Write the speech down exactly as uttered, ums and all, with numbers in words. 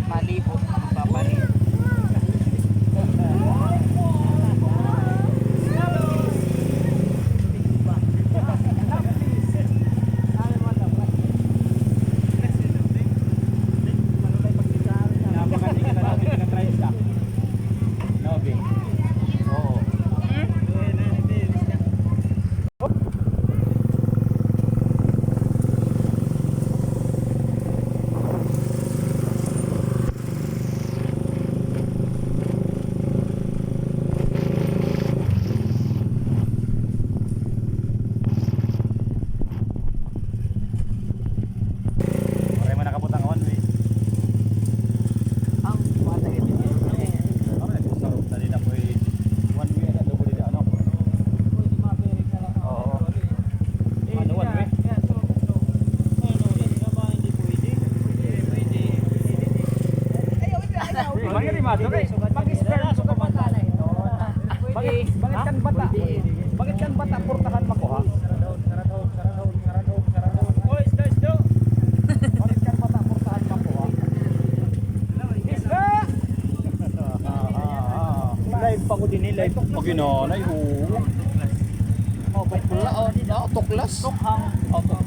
Palibot, magpapalit. Napakasige na natin, pinatry siya. Nobi. Oo. Waray man nakabutang one way. Ang mga taga dito. Waray, so, dali na po eh. One way na, double dito, ano? Oo. Ano, one way? Ay, ay, ay, ay. Mangiri, ma, dugay. Mag-spare, so, kapatid. Bakit, bakit kan bata? Bakit kan bata, portahan makuha? Oy, isda, isda. Bakit kan bata, portahan makuha? Isda! Live pa ko din, eh, live. Pag inanay, oo. Oh, tukla, oh, oh, tuklas. Tukhang. Oh, tuk-,